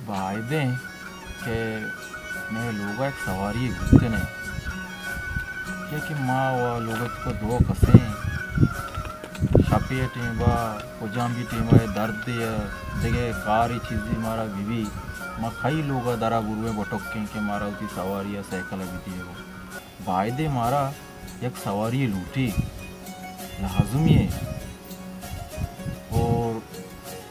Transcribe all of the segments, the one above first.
بایدیں کہ مئے لوگ ءَ یک سواری بوتنے، کہ کہ ما و لوگ ءَ چکو دو کسیں، شپے ءِ ٹیم ءَ، کجام بھی ٹیم ءَ، دردے ءَ، دگہ کارے چیزے مارا بہ بی، ما کئی لوگ ءَ درا برویں بٹکیں کہ مارا وتی سواری ءَ سائیکل ءَ بہ دیئے۔ بایدے مارا یک سواری لوٹی، لازمی ہے۔ اور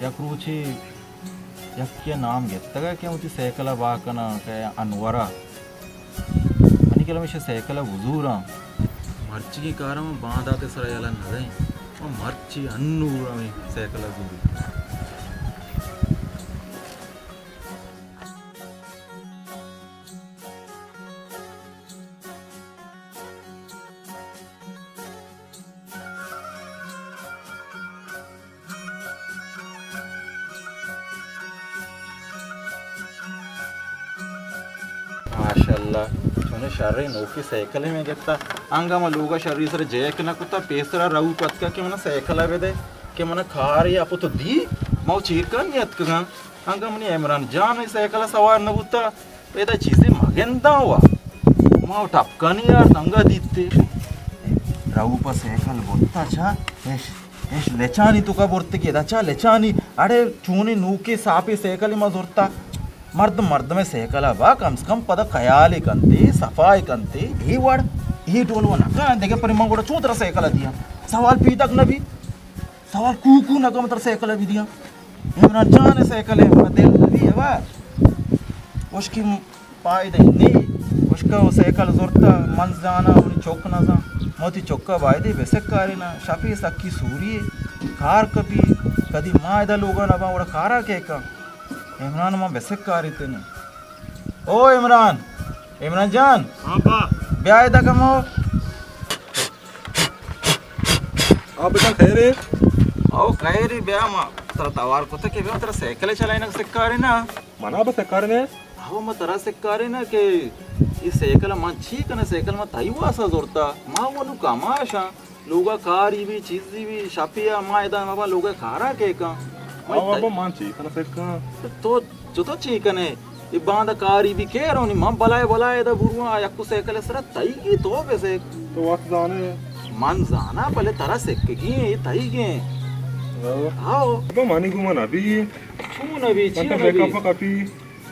یک روچے یکے ءَ نام گپتگ کہ وتی سائیکل ءَ بہا کناں کہ انور ءَ۔ منی کلم ایشی سائیکل ءَ بزوراں۔ مرچی کاراں من باندات ءِ سرا یلہ نہ دئیں۔ من مرچی انور ءَ ہمے سائیکل ءَ زوری۔ ماشاءاللہ، چونیں شریں نوکیں سائیکلے من گپتا۔ انگا ما لوگا شری سر جیک نہ کتا، پیسرا رہو پتکا کہ منا سائیکل بدے، کہ منا کارے اپو تو دی، ما چیر کن نیتکگاں۔ انگا منی عمران جان ءِ سائیکل ءَ سوار نہ بوتا، پیدا چیزے مگنداں وا۔ ما ٹپکانی یار دنگا دیتے۔ رہو پہ سائیکل برتا چا، اش، اش لچانی تو کا برتے کہ ادا چا لچانی، اڑے چونیں نوکیں ساپیں سائیکل ما زرتا۔ مردم مردم سائیکل با کم سے کم پدا خیال کنتے، صفائی کنتے، اے وڑ، اے ڈول و نکا، دگہ پر من گوڑا چون ترا سائیکل دیاں۔ سوال پیدک نبی۔ سوال کوکو نہ کن، ترا سائیکل ءَ بہ دیاں۔ عمران جان ءِ سائیکل ءَ، من دل نہ بی ہبر۔ اشکی پائدہ نی۔ اشکا و سائیکل زرتا، من زانا، منی چک نہ زان۔ من وتی چکا بایدے بسک کارینا، شپی سکی سوری، کار کپی، کدی ما ادا لوگا نہ باں، وڑا کارا کئے کن۔ عمران، من بسک کاریتنے۔ او عمران، عمران جان۔ ہاں با۔ بیا ادا کمو۔ آ بچا خیر ہے؟ او خیر ہے، بیا ما ترا توار کتا کہ بیا ترا سائیکل چلائینگ سکارے نا۔ منا بس سکارے نے؟ او ما ترا سکارے نا کہ یہ سائیکل من چی کنے، سائیکل ما تئی واسا زورتا۔ ما ونو کماشاں، لوگا کاری بھی، چیزی بھی، شپیا ما ادا ما لوگا کارا کے کن۔ او ابا من چی کنے سکاں؟ تو چتو چی کنے؟ اے باندا کاری بی کئے رونی؟ من بلائے بلائے ادا برواں، آ یکو سائیکل سرا تئیگی تو بہ سک۔ تو وت زانے؟ من زاناں، بلے ترا سکگی ایں، اے تئیگی ایں۔ ہاں۔ ہاو۔ ابا منی گوما نبی۔ چون نبی؟ چی من تو بے نبی؟ کپا کپی۔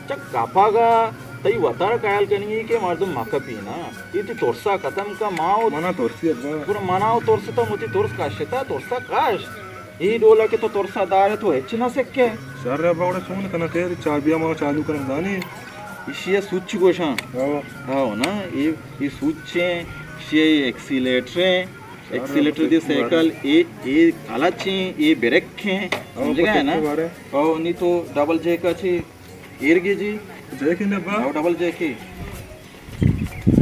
چہ کپاگا تئی وتارا خیال کنگی کہ مردم مکپی نا۔ اے تئی ترسا ختم کا ماو۔ منا ترسی ابا۔ گڑا منا و ترس تو متی ترس کشتا، ترسا کش۔ اے ڈولا کہ تو ترسا دارے تو ہچ نہ سکے۔ شر ابا، گڑا چون کناں؟ خیر، چابیا ما چالو کناں زانے۔ ایشی ءَ سوچ گوشاں۔ ہاں۔ ہاں نا، اے، اے سوچ ایں، ایشی ءَ ایکسیلیٹر ایں۔ شر ابا، ایکسیلیٹر دی سائیکل، اے، اے کلچ ایں، اے بریک ایں۔ ہاں، سمجھ گئے نا؟ او نی تو ڈبل جیک ءَ چی ایر گی جی۔ جیک ایں ابا۔ او ڈبل جیک ایں۔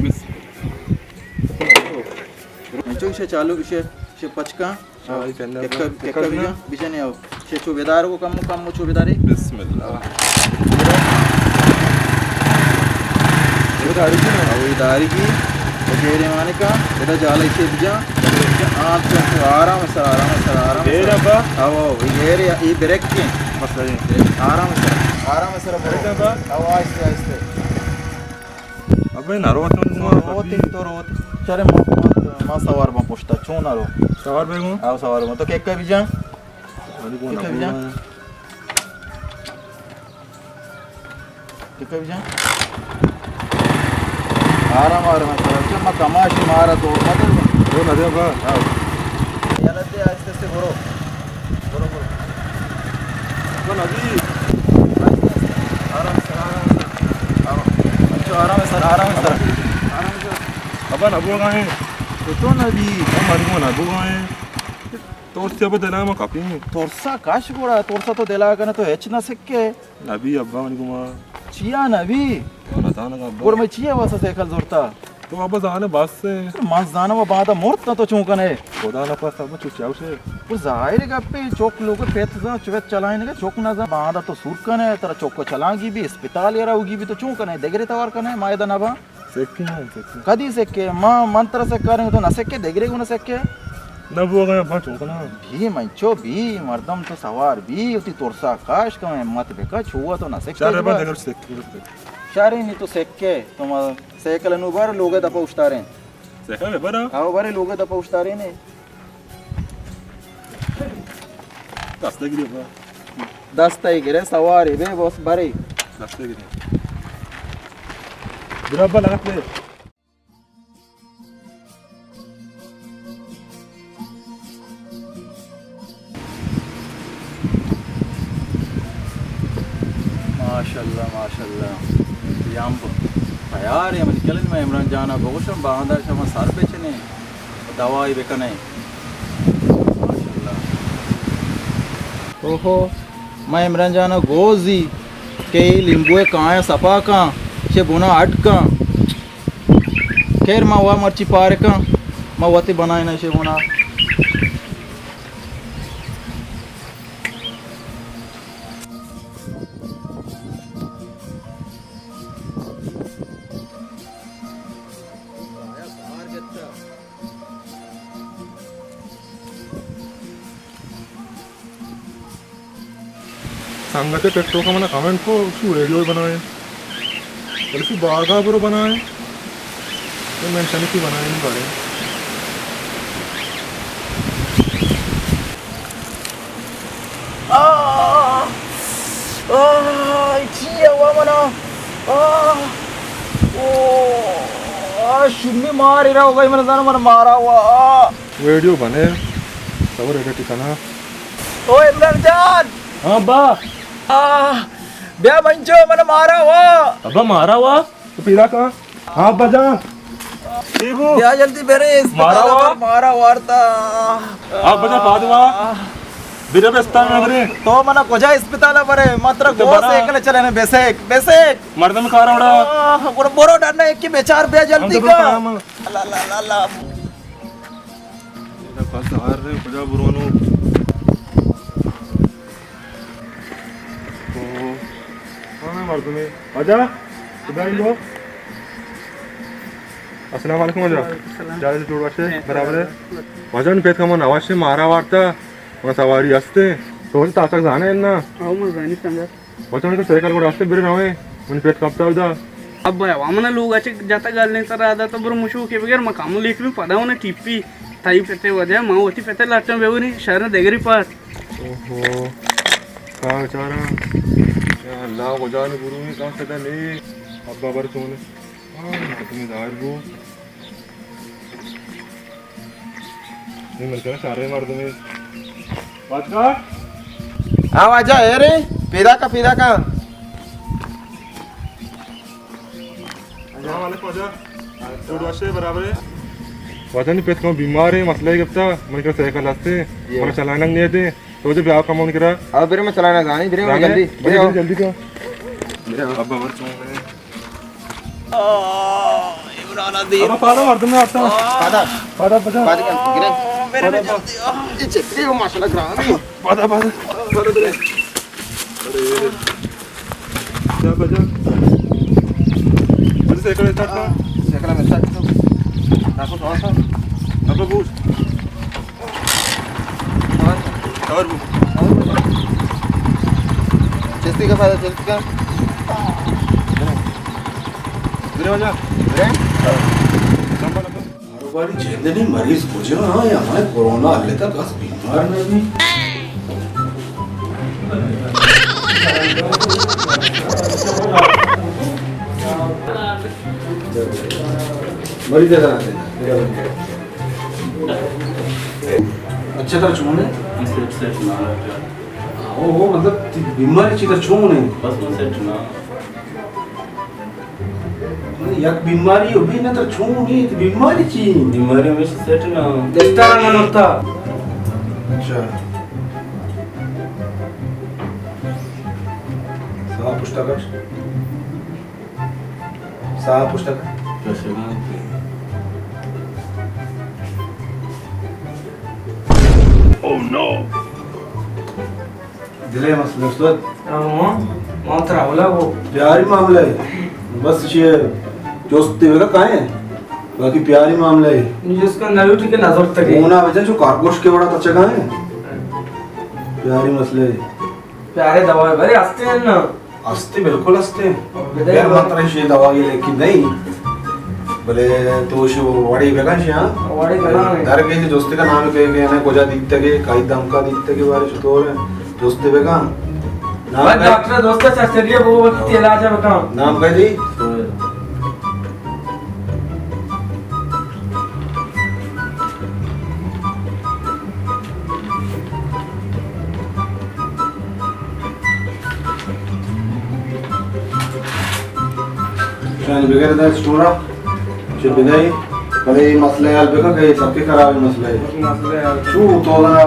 بس۔ انچو ایشی ءَ چالو، ایشی ءَ، ایشی ءَ پچ کن۔ ہاں، ایشی ءَ اندر ککا، ککا ککا بجن۔ بجن، بجن آؤ۔ ایشی ءَ چو بدار کو کم، کم چو بداری۔ بسم اللہ۔ بداری کی نا؟ او بداری کی۔ بغیر ایمان کا، ادا جالا ایشی ءَ بجن۔ آ، چو، چو، آرام سر، آرام سر، آرام سر۔ غیر ابا؟ او، او، اے غیر، اے بریک ایں۔ بس، اے۔ آرام سر، آرام سر برو۔ بریک ابا؟ او، آہستہ، آہستہ۔ ابے نہ روت، تو ما روت، تو روت۔ چرے ما، ما، ما سوار باں پشتا، چون نہ رو؟ سوار بے گوں؟ آو سوار باں۔ تو کیک بجن؟ منی گوں کیک نہ بجن؟ بولنا۔ کیک بجن؟ آرام، آرام، آرام۔ ما کماشی مارا تو مت۔ وہ نہ دے با۔ آو۔ یلا دے آہستہ آہستہ برو۔ برو، برو۔ تو نبی۔ آرام سر، آرام سر۔ آرام۔ اچھا، آرام سر، آرام سر۔ آرام سر۔ ابا نہ بوگا ہیں۔ تو تو نبی۔ ابا من کو نہ بوگا ہیں۔ ترس ابا دلا ما کپی۔ ترسا کش گڑا، ترسا تو دلا کنے تو ہچ نہ سکے۔ نبی ابا من کو ما۔ چیا نبی؟ نہ زانگا ابا۔ گڑا میں چیا واسا سائیکل زورتا؟ تو ابا زانے بس ہے۔ من زاناں و باندا مرت نہ تو چون کنے؟ خدا نہ خواست ابا چو چاو سے۔ وہ ظاہر گپے، چوک لوگ پت زان، چوت چلائیں گے، چوک نہ زان۔ باندا تو سور کنے، ترا چوک چلانگی بھی، اسپتال یا روگی بھی تو چون کنے؟ دگرے توار کنے، ما ادا نہ باں۔ سکے ہیں، سکے۔ کدی سکے؟ ما، من ترا سکاریں تو نہ سکے، دگرے کو نہ سکے۔ نہ بوگا، ہاں، چون کناں؟ بی منچو بی، مردم تو سوار بی، وتی ترسا کاش کن، ہمت بکا، چو تو نہ سکے۔ شر با، دگر سکے۔ شر نی تو سکے، تو ما سائیکل نو بر لوگ دپا اشتاریں۔ سائیکل بر؟ آو بر لوگ دپا اشتاریں نے۔ دست گرے با۔ دست گرے، سواری بے، بس برے۔ دست گرے۔ برابر لگت لے۔ ماشاءاللہ، ماشاءاللہ۔ یام تیار ہے، من کلن میں عمران جانا بگوشم، باندر شما سر بچنے، دوائی بکنے۔ ماشاءاللہ۔ اوہو، میں عمران جانا گوزی کہ لیمبوئے کایاں سپا کن، چہ بنا اڈ کن۔ خیر، ما وا مرچی پارکاں، ما وتی بنائیناں شے ہونا۔ سنگتے ٹک ٹاک ءَ منا کمنٹ کو، شو ویڈیو بنائے، بلے شو باغا برو بنائے، تو مینشن کی بنائے نہیں بارے۔ آہ! آہ! چی ہوا منا؟ آہ! او! آہ! شمی مار رہا ہوگا، من زانو من مارا ہوا۔ آہ! ویڈیو بنے، صبر ایڈٹ کنا۔ او عمران جان! ہاں با۔ آہ، بیا منچو، من مارا وا۔ ابا مارا وا؟ تو پیدا کن۔ ہاں ابا جان۔ بیا جلدی برے اسپتال، مارا وا؟ مارا وارتا۔ ابا جان پاد وا۔ برے بے اسپتال میں برے۔ تو منا کجا اسپتال برے؟ متر تو گو برا۔ سائیکل چلانے بیسک، بیسک۔ مردم کار اڑا۔ آہ، گڑا برو ڈن ایک کی بیچار بیا جلدی ہم تو کا۔ برو۔ اللہ، اللہ، اللہ، اللہ۔ اے پس دار رے، کجا برونو؟ او، ہاں، مردمے۔ واجہ، کجا ایں گو؟ السلام علیکم واجہ۔ وعلیکم السلام۔ جوڑ وش ئے؟ برابر ئے؟ واجہ، نی پت کمو نوش ئے، مارا وارتا، من سواری ہستے۔ تو واجہ تاچک زانے نا؟ او، من زانی سنگت۔ بچا، من تو سائیکل گوڑا ہستے برے رویں، من پیٹ کپتا ادا۔ ابا، ہوا منا لوگ اچ جتا گل نہیں ترا ادا تو برو مشو کے بغیر مقام لیکھ بھی پدا ہونے ٹیپی تائی پتے وجہ ما ہوتی پتے لٹوں بے ہونے شہر دگری پاٹ۔ اوہو، کا بیچارہ۔ یا اللہ، کجا نے برو میں کا صدا نہیں۔ ابا بر چونے۔ ہاں، تمہیں ظاہر بو۔ اے ملکہ شارے مردمے۔ واجہ؟ ہاں واجہ، اے رے، پیدا کا، پیدا کا۔ السلام علیکم واجہ۔ جوڑ وش ئے، برابر ئے؟ واجہ، نی پت کمو بیمار ئے، مسئلہ ئے گپتا، من کرا سائیکل ہستے، یہ۔ من چلائینگ نہیں آتے، تو جو بیا کمو من کرا۔ آ، برے من چلائینگ زانی، برے من زانے؟ جلدی، برے برے، آؤ۔ جلدی کا۔ برے آؤ۔ ابا ور چون ئے؟ آہ، عمران ءَ دیر۔ ابا پادا مردم نے آتا۔ آہ۔ پادا۔ پادا، پادا۔ پادا کن، گرے۔ آہ، میرے پادا، میں پادا۔ جلدی، آہ۔ اے چتری ہو ماشاءاللہ گران۔ پادا، پادا۔ پادا، پادا۔ ارے، ارے۔ جا، بجا۔ بجا سائیکل اسٹارٹ کر۔ سائیکل میں اسٹارٹ کر۔ رکھو تھوڑا سا۔ ابا بوجھ۔ اور؟ اور بو۔ چستی کا فائدہ، چستی کا؟ برے واجہ۔ برے؟ کاروباری جندنی مریض کجا ہاں یا ہمیں کورونا ہلے تک اس بیمار نہ بھی۔ مریض ہے۔ اچھا، ترا چون ئے؟ سیٹ، سیٹ نہ رہتا۔ او، او، مطلب، تی بیماری چی ترا چون ئے؟ بس من سیٹ نہ۔ یک بیماری ہو بھی نہ، ترا چون ئے، تی بیماری چی؟ بیماری ہمیشہ سیٹ نہ۔ دستار نہ نکتا۔ اچھا۔ ساہ پشتا کش۔ ساہ پشتا کش۔ کشگاں۔ Oh no! دلے مسئلہ استاد۔ ہاں، ما ترا اولا وہ۔ پیاری معاملہ ہے۔ بس یہ جوست دیوے کا کائیں؟ باقی پیاری معاملہ ہے۔ جس کا نلوٹی کے نظر تک ہے۔ اونا وجہ چو کارگوش کے وڑا تچگا ہے۔ پیاری مسئلہ ہے۔ پیارے دوا ہے، بھرے ہستے ہیں نا۔ ہستے، بالکل ہستے۔ بدے یار، بھائی۔ ماترا شی دوا یہ لیکن نہیں۔ بلے تو شی وڑی بگا شی، ہاں؟ وڑی بگا نہیں۔ در کے جستے کا نام کے، کے نے کجا دیتے کے، کئی دم کا دیتے کے بارے چطور ہے؟ جستے بگا۔ نام بھائی، کا؟ ڈاکٹر دوست کا چرچریہ وہ وقت علاج ہے بتا۔ نام کا جی؟ شان بغیر دا اسٹورا چہ بدائی، بلے یہ مسئلہ حل بکا کہ یہ سب کے خراب مسئلہ ہے۔ مسئلہ حل۔ چو تو نا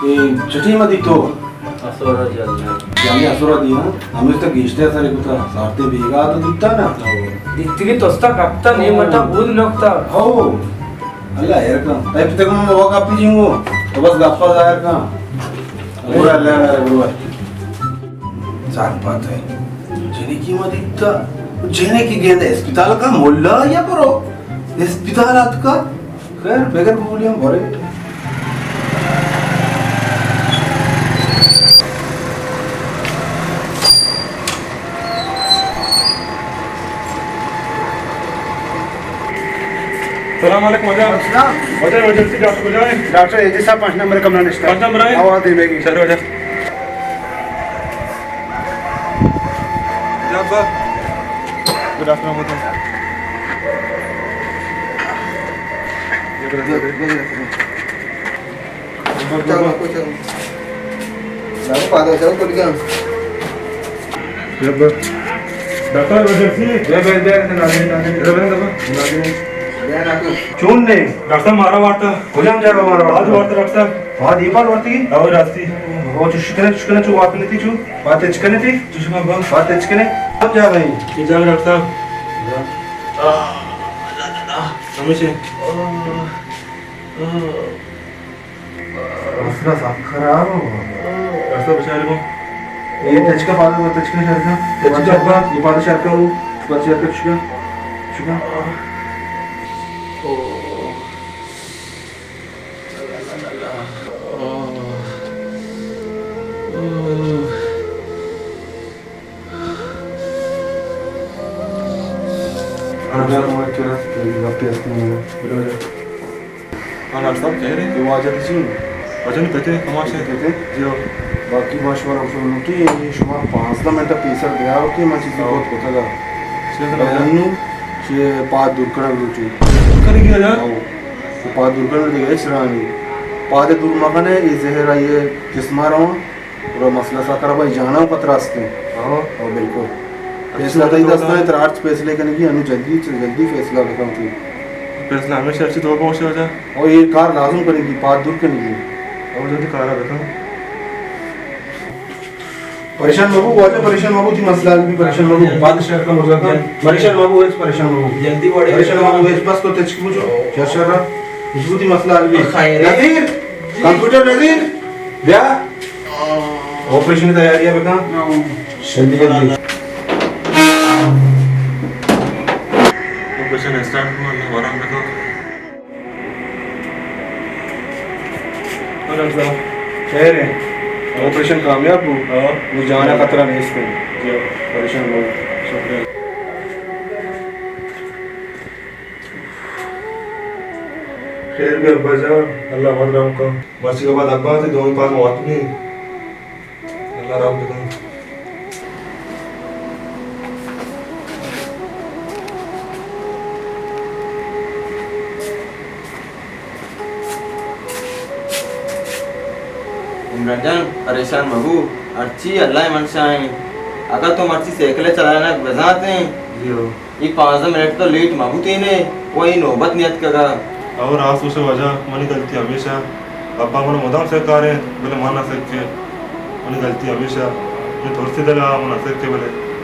اے چٹی ما دیتو؟ اسورا جل۔ یعنی اسورا دی، ہاں؟ ہمیں تو گیشتے سارے کتا، سارتے بیگا تو دیتا نا؟ دیتی کی توستا کپتا، نہیں مٹا بود نکتا۔ ہو۔ اللہ خیر کا۔ اے پتہ کو میں وہ کپی جنگو، تو بس گپا ظاہر کا۔ اور اللہ میرے برو۔ سات بات ہے۔ جنکی ما دیتا۔ جنکی گیندا اسپتال کا ملا یا برو۔ اسپتال آتکا۔ خیر، بغیر گولیاں بھرے۔ السلام علیکم واجہ۔ السلام۔ واجہ، ایمرجنسی ڈاکٹر کجا ہے؟ ڈاکٹر اے جی صاحب پانچ نمبر کمرہ نشتہ ہے۔ پانچ نمبر ہے؟ آواز دے میگی۔ چلو واجہ۔ جا با۔ گڈ آفٹرنون بتاؤ۔ جا با۔ Doctor emergency. بیا، بیا، بیا، نازنین، نازنین۔ بیا، بیا، بیا۔ نازنین۔ بیا، نازنین۔ چون نے؟ ڈاکٹر صاحب مارا وارتا۔ کجام جاگہ مارا وارتا؟ باز وارتا ڈاکٹر صاحب۔ باز اے پار وارتی؟ او راستی۔ او چو شکنے، شکنے چو وارت نیتی چو؟ بات اچکنے تھی؟ چشمہ بند۔ بات اچکنے؟ کجام جاگہ ہے؟ یہ جاگہ ڈاکٹر صاحب۔ آہ، اللہ، اللہ۔ ہمیشہ۔ آہ، آہ۔ مسئلہ سخت خراب ہو۔ ڈاکٹر صاحب بچارے کو۔ یہ تچکا پادا، تچکا شرکا۔ تچکا پادا، یہ پادا شرکا ہو۔ پادا شرکا چکا۔ چکا۔ ہاں، ڈاکٹر صاحب، خیر ہے؟ یہ واجہ تچی؟ واجہ نی پتے، کماش ہے۔ پتے؟ جی ہو۔ باقی ما شما را گوشگ لوٹی، یعنی شما پانزدہ منٹ پیسر بیا ہوتی، ما چیزی بہت کتگا۔ چی کنگا؟ انو چی پاد دور کنگ لوٹی۔ دور کنگی واجہ؟ ہاں۔ پاد دور کنگ دیگه ہچ راہ نی۔ پاد دور مکنے، یہ زہر آئیے جسما روان۔ اور مسئلہ سا خراب ہے، جانا خطرہ است ہے۔ ہاں۔ ہاں، بالکل۔ اچھا، فیصلہ تئی دستا ہے، ترا ہرچ فیصلے کنگی، انو جلدی، جلدی فیصلہ بکن تو۔ فیصلہ ہمیشہ اچھی طور پر ہوشے واجہ۔ اور یہ کار لازم کنگی، پاد دور کنگی۔ اور جلدی کارا بکن۔ پریشان مبو، واجہ پریشان مبو، تئی مسئلہ حل بی، پریشان مبو۔ پاد شہر کا مرزا کا، پریشان مبو، ہچ پریشان مبو۔ جلدی وڑے پریشان مبو، ہچ بس تو تچکی بوجو، شر شر را۔ تئی مسئلہ حل بی۔ خیر ہے۔ نذیر، جی۔ کمپیوٹر نذیر، بیا۔ آپریشن تیاری ہے بکن۔ ہاں۔ جلدی، جلدی۔ آپریشن اسٹارٹ ہوا، اللہ آرام رکھو۔ ہاں ڈاکٹر صاحب۔ خیر ہے؟ آپریشن کامیاب ہو؟ ہاں۔ وہ جانا خطرہ نہیں اس پہ۔ جی۔ پریشان ہو۔ شکریہ۔ خیر بی ابا جان، اللہ من رحم کن۔ مرچی کے بعد ابا تے دومی پاس موت نہیں۔ اللہ رحم بکن۔ عمران جان، پریشان مبو، ہرچی اللہ منشا ہیں۔ اگر تو مرچی سائیکل چلانا بزانت ہیں، جی ہو۔ یہ پانزدہ منٹ تو لیٹ مبوتینے، وہ یہ نوبت نیت کگا۔ او راست گوشے واجہ، منی غلطی ہمیشہ۔ ابا من مدام سکارے، بلے من نہ سکے۔ منی غلطی ہمیشہ۔ من ترسی دلا، من نہ سکے بلے۔